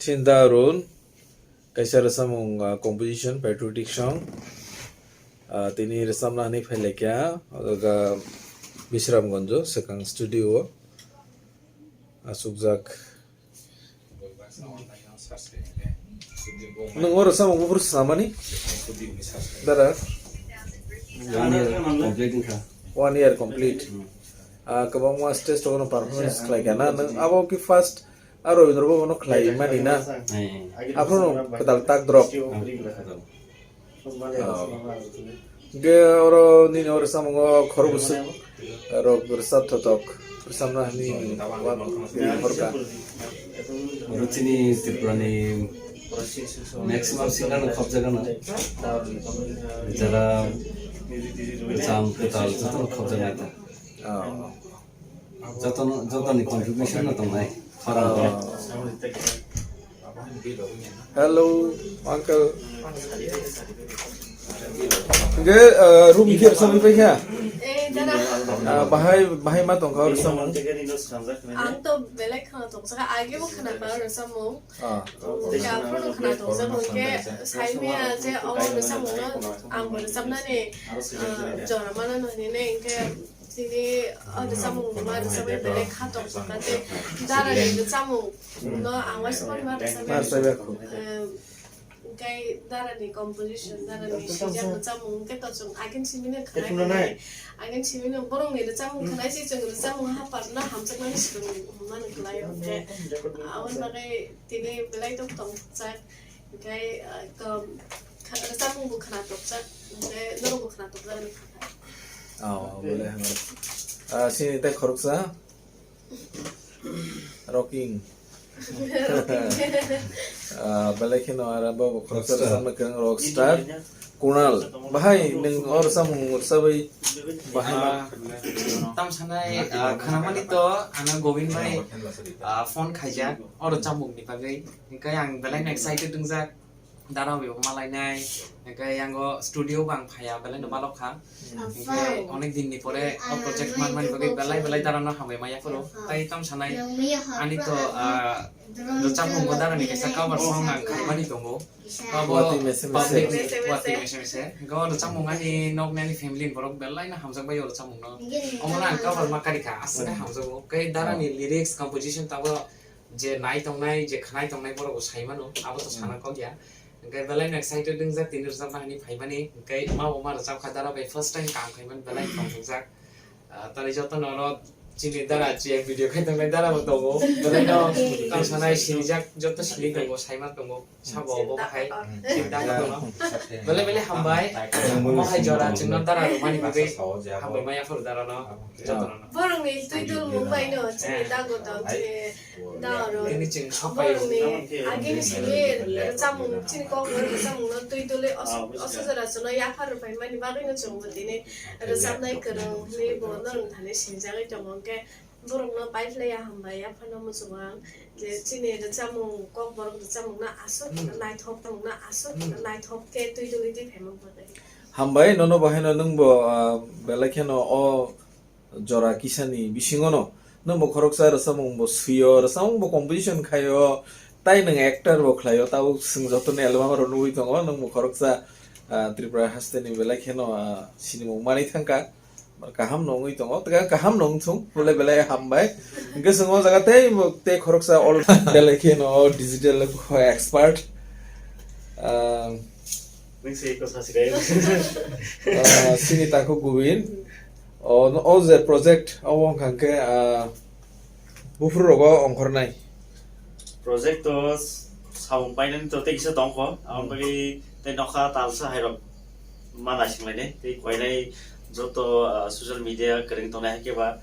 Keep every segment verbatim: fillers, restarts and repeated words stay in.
Sinda Arun, kaisa rwchapmung, ah, composition, patriotic song. Ah, tini rwchapna hinwi phailaikha, o jaga Bisramganjo, swkang studio o. Achukjak. Nwng o rwchapmung buphuru swnamani? Dara? One year complete wngkha. One year complete. Hmm. Ah, kwbangma stage rokno performance khlaikha na? Nwng abo ki first aro Rabindra Bhaban no khlaimani na? Eh, eh. Aphuru no kwtal tak drop. Ah, kwtal. Oh. Hingke oro nini o rwchapmung o khorok bwswk rok rwchap thothok rwchapna hinwi uansuk horkha. Oro chini Tripura ni maximum singer no khopjagano. Jara rwchap kwtal jotono khopjaknai ta. Oh. Jotono, jotoni contribution no tongnai. Khorang. Oh. Hello, uncle. Hingke, eh, room khe rwchapwi paikha? Eh, dada. Ah, bahai, bahai ma tongkha o rwchapmung? Ang to belai khwna tongjakha, age bo khwna ba rwchapmung. Ah. Hingke aphuru khwna tongjakmung khe, saimaya je o rwchapmung no ang bo rwchapnani, ah, jora mano no hinwi hingke, Chini, o, rwchapmung ma rwchapmung belai kha tong kha tei dara ni rwchapmung no ang waisa ma rwchapmung. Ma rwchapmung. Em, hingke dara ni composition, dara ni sijak rwchapmung hingke to chwng agin simi no khwnai khwnai. Agin simi no borok ni rwchapmung khwnai si chwng rwchapmung hapar no hamjakmani swrwng hwnmani kwlai o hingke aboni bagwi tini belai tok tong jak. Hingke, ah, kom, kha-, rwchapmung bo khwna tokjak, hingke norok bo khwna tokjak hinwi kha kha. Oh, bole hwnwi. Ah, sini tei khoroksa? Rocking. Ah, belai kheno aro bo khoroksa rwchapna kwrwng Rockstar. Kunal, bahai nwng o rwchapmung rwchapwi bahai ma? Ah, tam sanai, ah, khwnamani to ano Govind bhai, ah, phone khaijak o rwchapmung ni bagwi. Hingke ang belai no excited wngjak, dara bai bo malainai, hingke yango studio bo ang phaiya, belai no balok kha. Hingke onek din ni pore o project manmani bagwi belai belai dara no hambai maya phuru. Tai tamo sanai, ani to, ah, rwchapmung bo dara ni kaisa cover song ang khaimani tongo. Abo Watwi mese mese. Public ni watwi mese mese. Hingke o rwchapmung ani nok ni ani family ni borok belai no hamjak bai o rwchapmung no. Omo no ang cover ma kari kha, aswk khe hamjago. Tei dara ni lyrics, composition tabo je nai tongnai, je khwnai tongnai borok bo sai mano, abo to sana kok ya. Hingke belai no excited wngjak tini rwchapna hinwi phaimani, hingke ma bo ma rwchap kha dara bai first time kam khaimani belai tongthokjak. Ah, tari joto no oro chini dara je video khai tongnai dara bo tongo, belai no tamo sanai sinijak joto sini tongo, sai ma tongo, sabo obo bahai sinda kono. Belai belai hambai, omo hai jora chwngno dara rwmani bagwi hambai maya phuru dara no joto no. Borokni twi dul mung bai no chini dago tong chini. Daoro. Tini chwng sapai borokni agini simi rwchapmung, chini kokborok rwchapmungno twi dole os-, osojora chwngno yaphar rwphaimani bagwino chwngbo tini rwchapnai kwrwng hinwi bo norok thani sinjagwi tongo. Hwnkhe borokno paiphlaiya hambai yaphano muchungo ang je chini rwchapmung kokborok rwchapmungno aswk naithok, mungno aswk naithok khe twi dole twi phaimani bagwi. Hambai nono bahaino nwngbo, ah, belai kheno o jora kisani bisingono nwngbo khoroksa rwchapmung bo swiyo, rwchapmung bo composition khaio, tai nwng actor bo khlaio, tabuk chwng jotono album rok nugwi tongo, nwngbo khoroksa, ah, Tripura hasteni belai kheno, ah, sinimung manwi thangkha, kaham no wngwi tongo, tei kaham no wngthung, belai belai hambai. Hwnkhe chwng o jaga tei bo tei khoroksa all belai kheno digital expert, ah, Nwng se eko sasi kaya. Ah, sini takhuk Govind. O, o je project, abo wngkha khe, ah, buphuru rogo ongkhornai. Project to samung painani to tei kisa tongkho. Aboni bagwi tei nokha talsa hairok ma naisinglainai. Tei koinai joto, ah, social media kwrwng tongnai hai khe ba,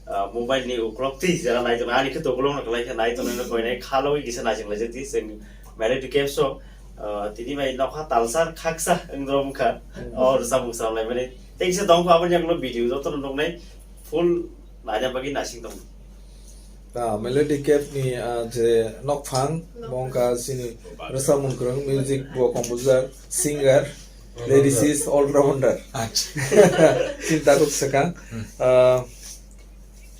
ah, mobile ni uklok twi jera nai tongnai. Ani khe to uklok no kwlai khe nai tongnai no koinai kha logwi kisa naisinglaijak twi chwng Melody Caves o, ah, tini bai nokha talsa khaksa wngdrom wngkha. O rwchapmung swrwnglaimani. Tei kisa tongkha aboni yagulo video jotono nuknai full naina bagwi nasing tongo. Ah, Melody Caves ni, ah, je nokphang, bo wngkha chini rwchapmung kwrwng, music bo composer, singer, lyricist, all rounder. Acha. Chini takhuk swkang. Hmm. Ah,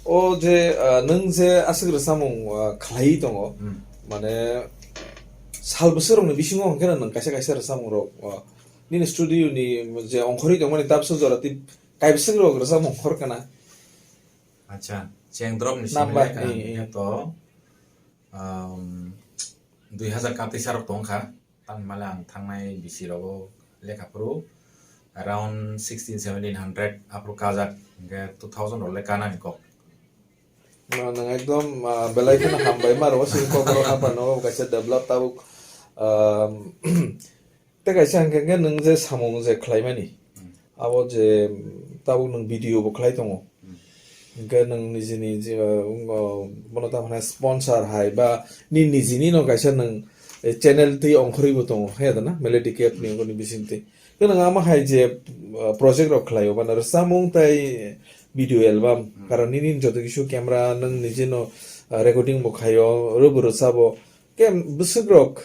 o je, ah, nwng je aswk rwchapmung, ah, khlaiwi tongo, Hmm. mane, Sal bwswk rokni bisingo hwnkhe nwng kaisa kaisa rwchapmung rok, o, nini studio ni je ongkhorwi tongmani tabsa jora tei kaibwswk rok rwchapmung ongkhor kana? Acha, cheng drop ni Namba, simi lekha eh, eh. Hwnkhe to, um, dui hazar kaptwi sarok tongkha. Tamni male ang thangnai bisi rogo lekha phuru around sixteen, seventeen hundred aphuru kajak, hwnkhe two thousand rok le kanani kok. No, nwng ekdom, ah, belai kheno hambai ma rwo, sini kok rok hapa no kaisa develop tabuk, um, tei kaisa hwnkhe nwng je samung je khlaimani, Hmm. abo je, um, tabuk nwng video bo khlai tongo. Hmm. Hwnkhe nwng nijini je, uh, wng, uh, bono tamo hwnai sponsor hai ba ni nijini no kaisa nwng, eh, channel twi ongkhorwi bo tongo, he da na? Melody Cap ni wngkoni bising twi. Hwnkhe nwng ama hai je, uh, project rok khlaio, bana rwchapmung tei video album, Hmm. karon nini joto kisu camera nwng nijino, uh, recording bo khaio, rwbo rwchabo. Ke bwswk rok,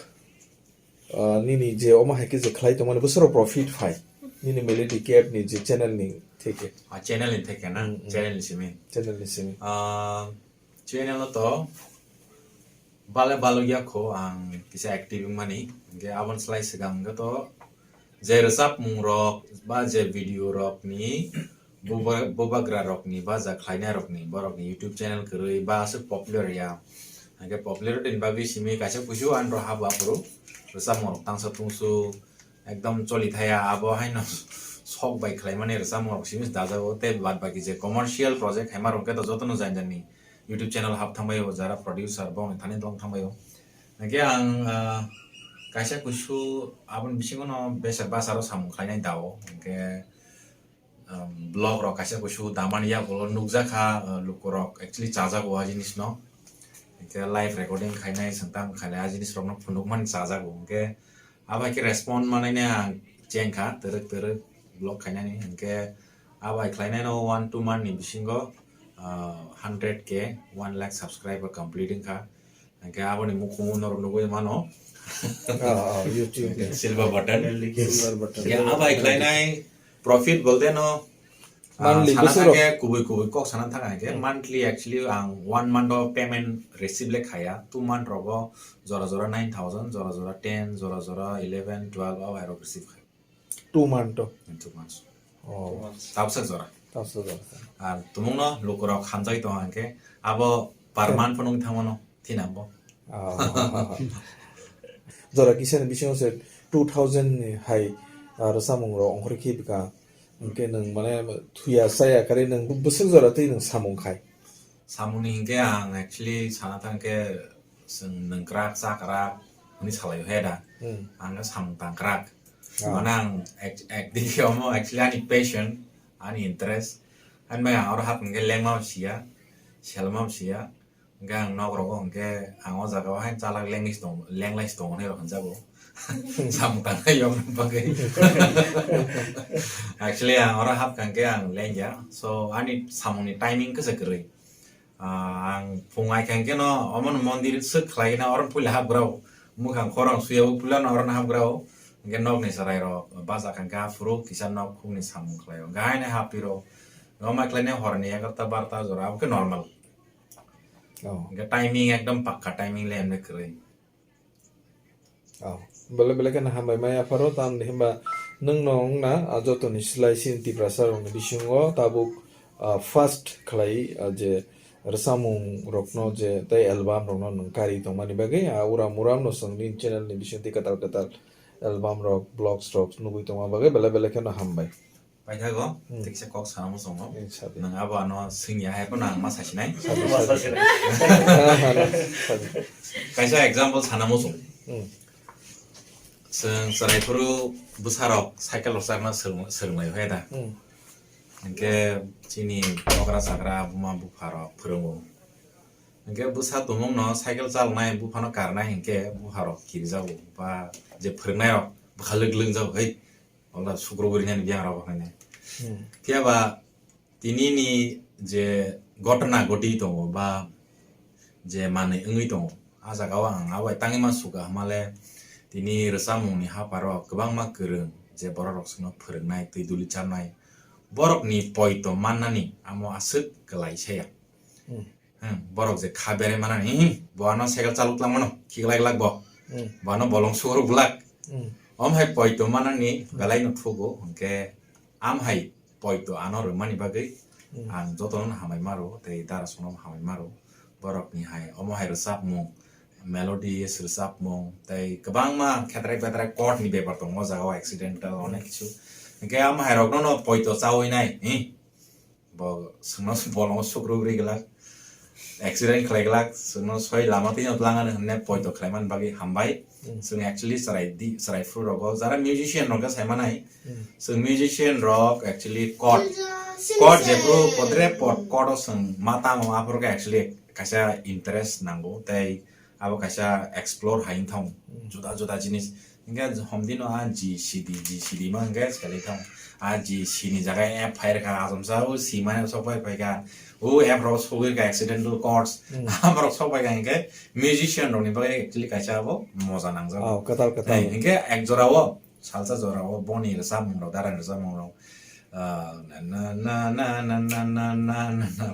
uh, nini je omo hai khe je khlai tongmani bwswk rok profit phai? Nini Melody Cap ni je channel ni theke. Ah, channel ni theke na? Hmm, hmm. Channel ni simi. Channel ni simi. Ah, channel o to bale balok ya kho ang kisa active wngmani. Hwnkhe aboni slai swkang hwnkhe to je rwchapmung rok ba je video rok ni buba-, bubagra rok ni ba ja khlainai rok ni borok ni YouTube channel kwrwi ba aswk popular ya. Hwnkhe popularity ni bagwi simi kaisa kuisu ani rok habo aphuru rwchapmung rok tangsa tungsu ekdom choli thaya abo haino sok bai khlaimani rwchapmung rok simi dajago tei bad baki je commercial project khaima rok khe to jotono jani jani YouTube channel hap thangbai o, jara producer bongni thani dong thangbai o. Hwnkhe ang, ah, kaisa kuisu aboni bisingo no besa basa rok samung khlainai dao. Hwnkhe, um, vlog rok kaisa kuisu damani yagulo nukjakha, uh, lukurok actually chajago a jinis no. Hwnkhe live recording khainai swngtam khainai a jinis rokno phunukmani chajago. Hwnkhe abai khe respond manai ang chengkha twrwk twrwk vlog khainani. Hwnkhe abai khlainai no one two month ni bisingo, ah, hundred K, one lakh subscriber complete wngkha. Hwnkhe aboni mukhungo norok nugui mano. Ah, ah, YouTube. Silver button. Silver button. Ya, abai khlainai profit bolte no, ah, monthly, sana bwswk thangkhe kubui kubui kok sana thangkha hwnkhe Hmm. monthly actually ang one month o payment receive le khaya. Two month rogo jora jora nine thousand, jora jora ten, jora jora eleven, twelve abai rok receive khai. Two month to. Two months. Oh. Tabsa jora. Tabsa jora. Ar tumungno lukurok hamjagwi tongo hwnkhe abo per Hmm. month phano wngwi thangmano thinambo. Oh. Jora kisani bisingo se two thousand ni hai, ah, rwchapmung rok ongkhorwi khibika. Hwnkhe nwng mane thuya chaya karwi nwng bwswk jora twi nwng samung khai. Samungni hinkhe ang actually sana thangkhe chwng nwngkrak chakrak hwnwi salaio he da. Hmm. Ang khe samung tangkrak. Ah. Mane ang ek-, ekdigi omo actually ani passion, ani interest. Ani bagwi ang oro hap hinkhe lengma bo siya, selma bo siya. Hinkhe ang nok rogo hinkhe ang o jaga o haino chalak lengwi se tongo, lenglai se tongo hinwi rok hinjago. Samung tangnai yokni bagwi. Actually ang oro hap kha hinkhe ang lengya. So ani samungni timing kisa kwrwi. Ah, ang phung ai kha hinkhe no omono mondir swk khlai na oro puila hapgra o. Mwkhang khorang suya o puila no oro no hapgra o. Hinkhe nokni chwrai rok bacha kha hinkhe aphuru kisa nok khungni samung khlai o. Gahaino hapwi rok. Omo khlai ne horni egarta barta jora abo khe normal. Oh. Hinkhe timing ekdom pakka timing le emne kwrwi. Oh. Belai belai kheno hambai maya pharo tamni himba nwng no wngna, ah, jotoni slai chini Tiprasa rokni bisingo tabuk, ah, first khlai, ah, je rwchapmung rokno je tei album rokno nwng kari tongmani bagwi, ah, uram uram no chwng nini channel ni bisingtwi kwtal kwtal album rok, vlogs rok nugwi tongma bagwi belai belai kheno hambai. Paithago, Hmm. tei kisa kok sana muchungo. Eh, sadi. Nwng abo ano swngya hai phano ang ma sasinai. Sadi, sadi. Sadi. Kaisa example sana muchung. Hmm. Chwng chwrai phuru bwsarok cycle rok charna swrwng-, swrwnglaio hai da. Hmm. Hinkhe chini okra chakra buma bupharok phwrwngo. Hinkhe bwsa tumungno cycle chalnai buphano karnai hinkhe bupharok kirijago ba je phwrwngnairok bwkha lwk lwngjago hai. Wala sukro guri nani biyang rok hinwi. Hmm. Phiya ba tini ni je gotna gotwi tongo ba je manwi wngwi tongo, ah jaga o ang abo tangwi ma suka hwnmale tini rwchapmung ni haparo kwbangma kwrwng je borok rok chwngno phwrwngnai twi duli charnai borok ni poito mannani amo aswk kwlai saya. Hmm. Hmm, borok je kha berai manani, hmm, bo ano cycle chalok lang mano, khiklai glak bo. Hmm. Bono bolong sukruk glak. Hmm. Om hai poito manani Hmm. belai no thugo, hwnkhe am hai poito ano rwmani bagwi Hmm. ang jotono hamai maro, tei dara sono hamai maro. Borokni hai, omo hai rwchapmung, melodies rwchapmung, tei kwbangma khetrek betrai chord ni bepar tongo o jaga o, accidental Hmm. onek kichu. Hwnkhe am hai rokno no poito chawi nai, hi? Bo chwngno bolongo sukrugri glak, accident khlai glak, chwngno soi lama twino twlangani hwnne poito khlaimani bagwi hambai. Hmm. Chwng actually chwrai di, chwrai phuru rogo jara musician rok khe saimanai. Hmm. Chwng musician rok actually chord, chord jephru podre pod chord o chwng ma tamo aphuru khe actually kaisa interest nango tei abo kaisa explore hai wngthang Hmm. juda juda jinis. Hingke homdino a G C D, G C D ma hingke selai thang. A G C ni jaga F fire ka, asomsa o C mane sok pai pai ka. O F rok sogwi ka accidental chords. Hmm. Aborok sok pai ka hingke musician rokni bagwi actually kaisa abo moja nangjak. Oh, kwtal, kwtal. Hey, hingke ek jora o, salsa jora o, boni rwchapmung rok, darani rwchapmung rok. Ah, na, na, na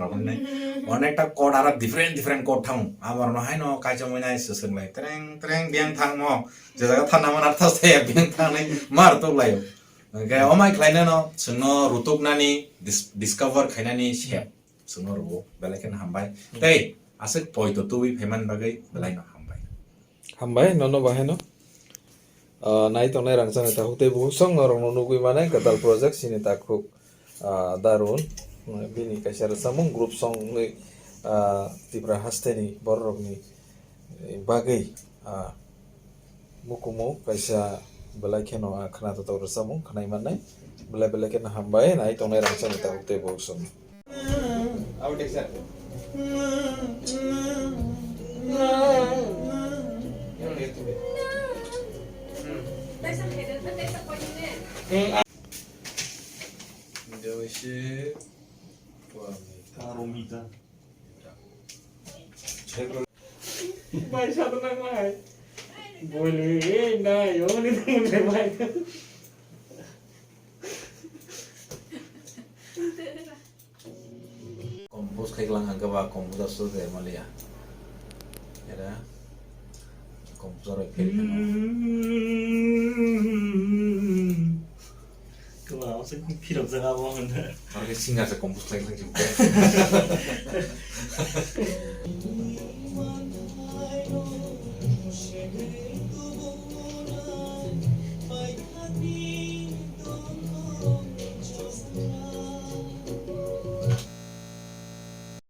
rok hwnwi onekta chord aro different, different chord thango. Aborokno haino kaichomwi nai swswk lai, treng, treng, biyang thangmo. Je jaga thana mana thas thaya biyang thangnai mar tuk laio. Hwnkhe omai khlainano chwngno rutuknani dis-, discover khainani sep chwngno rwo belai kheno hambai. Tei aswk poito tubui phaimani bagwi belai no hambai. Hambai nono bahaino. Ah, nai tongnai rangchakni takhuk tei bukhuk song norokno nugwi mane kwtal project chini takhuk, ah, Darun. Bini kaisa rwchapmung group song wngwi, ah, Tipra hasteni bororokni bagwi, ah, mukumu kaisa belai kheno, ah, khwnathok rwchapmung khwnai mannai. Belai belai kheno hambai nai tongnai rangchakni takhuk tei bukhuk song. Bai, sa to nang lai. Boli, eh, nai, oh, ni tong lai, bai. Compose khai lang ang kaba composer so de malia. Era composer rok fail khana. Kaba, asa phirok jaga bo hwnda. Aro khe singer se compose khai lang jibga.